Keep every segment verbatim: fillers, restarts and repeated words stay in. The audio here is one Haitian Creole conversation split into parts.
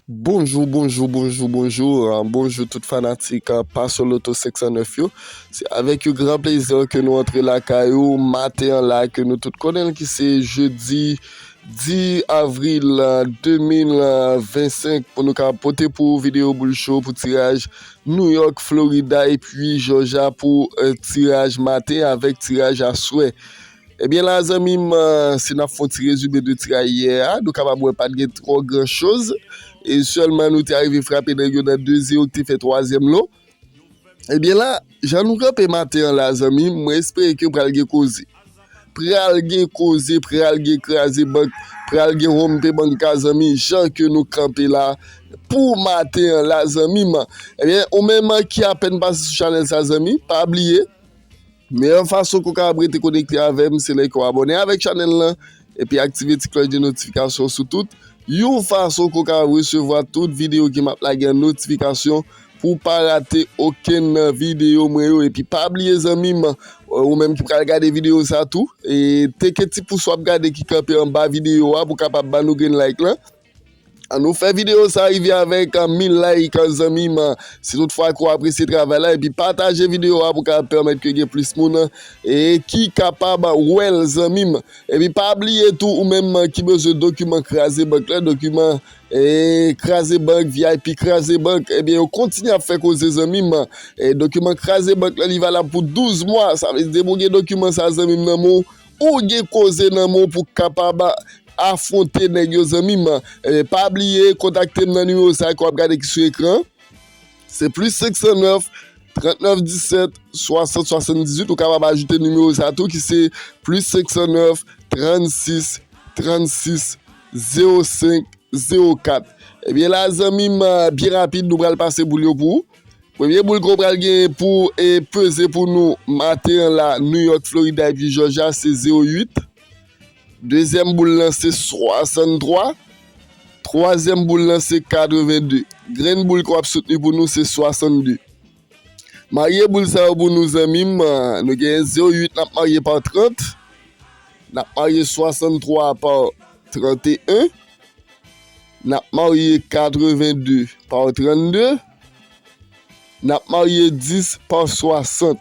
Bonjou, bonjou, bonjou, bonjou. Ah, bonjou tout fanatik, ah, Paso Loto senk san nèf yo. Se avèk yon gran plezi ke nou antre lakay ou maten an la, ke nou tout konnen l ki se jedi dis avril, ah, de mil vennsenk, pou nou ka pote pou ou videyo boul cho pou tiraj New York, Florida, epi Georgia pou, eh, tiraj maten avèk tiraj aswè. Ebyen la, zanmi m, eh, si n ap fè yon ti rezime de tiraj yè a, nou kapab wè pa t gen twò gran choz. E sèlman nou te arive frape nèg yo nan de zewo ki te fè twazyèm lo. Ebyen la, jan nou kanpe maten an la, zanmi m, mwen espere ke pral gen koze. Pral gen koze, pral gen kraze bank, pral gen wonpe banka, zanmi, jan ke nou kanpe la pou maten an la, zanmi m. Ebyen, ou menm ki apèn pase sou chanèl sa, zanmi, pa bliye, meyè fason ke w kapab rete konekte avè m, se lè ke w abòne avèk chanèl lan, epi aktive ti klòch de notifikasyon sou tout, yon fason ke w kapab resevwa tout videyo ke m ap lage an notifikasyon pou w pa rate okenn nan videyo mwen yo. Epi pa bliye, zanmi m, ou menm ki pral gade videyo sa tou, e teke ti pous w ap gade ki kanpe anba videyo a pou w kapab ban nou grenn like lan. Ann nou fè videyo sa rive avèk, ah, mil like, ah, zanmi m. Si toutfwa ke w apresye travay la, epi pataje videyo a pou ka pèmèt ke gen plis moun, eh, ki kapab wè l, zanmi m. Epi pa bliye tou, ou menm ki bezwen dokiman kraze bank la, dokiman, eh, kraze bank, V I P kraze bank, ebyen yo kontinye ap fè koze, zanmi m. Eh, dokiman kraze bank la, li valab pou douz mwa. Sa vle di depi w gen dokiman sa, zanmi m, nan men w, ou gen koze nan men w pou kapab afwonte nèg yo, zanmi m. Ebyen, pa bliye kontakte m nan nimewo sa ke w ap gade ki sou ekran. Se plis senk san nèf, trant nèf disèt, swasant swasanndizuit. Ou kapab ajoute nimewo sa tou ki se plis senk san nèf, trannsis, trannsis, zewo senk, zewo kat. Ebyen la, zanmi m, byen rapid, nou pral pase boul yo pou ou. Premye boul ke w pral gen pou, e, peze pou nou maten an la, New York, Florida epi Georgia, se zewo uit. Dezyèm boul lan, se swasanntwa. Twazyèm boul lan, se katrevenndi. Grenn boul ke w ap soutni pou nou, se swasanndi. Marye boul sa yo pou nou, zanmi m. Nou gen zewo uit, n ap marye pa trant. N ap marye swasanntwa pa tranteyen. N ap marye katrevenndi pa trannde. N ap marye dis pa swasant.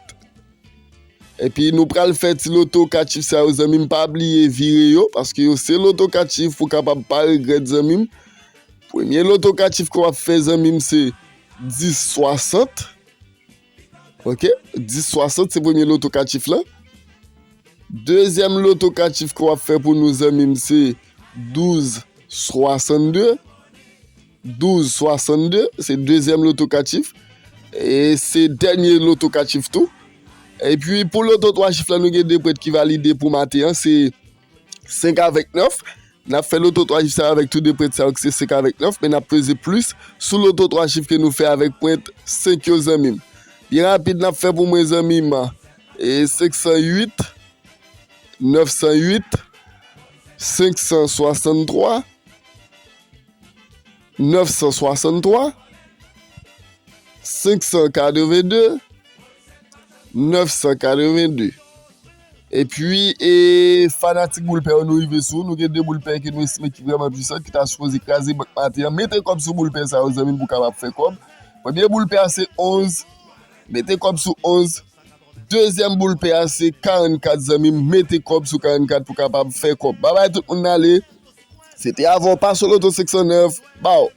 Epi nou pral fè ti loto kat chif sa yo, zanmi m, pa bliye vire yo, paske yo se loto kat chif pou kapab pa regrèt, zanmi m. Premye loto kat chif ke w ap fè, zanmi m, se dis swasant. Ok? Dis swasant, se premye loto kat chif lan. Dezyèm loto kat chif ke w ap fè pou nou, zanmi m, se douz swasannde. Douz swasannde, se dezyèm loto kat chif. E se dènye loto kat chif tou. Epi pou loto twa chif lan, nou gen de prèt ki valide pou maten an, se senk avèk nèf. N ap fè loto twa chif sa yo avèk tou de prèt sa yo ki se senk avèk nèf, men n ap peze plis sou loto twa chif ke nou fè avèk prèt senk yo, zanmi m. Byen rapid, n ap fè pou mwen, zanmi m, e senk san uit, nèf san uit, senk san swasanntwa, nèf san swasanntwa, senk san katrevenndi, nèf san katrevenndi. Epi, e, fanatik boul pè yo, nou rive sou, nou gen de boul pè ke nou estime ki vrèman pwisan, ki ta sipoze kraze bank maten an. Mete kòb sou boul pè sa yo, zanmi m, pou kapab fè kòb. Premye boul pè a se onz, mete kòb sou onz. Dezyèm boul pè a se karannkat, zanmi m, mete kòb sou karannkat pou kapab fè kòb. Babay tout moun, n ale. Se te avè w Paso Loto senk san nèf. Baw.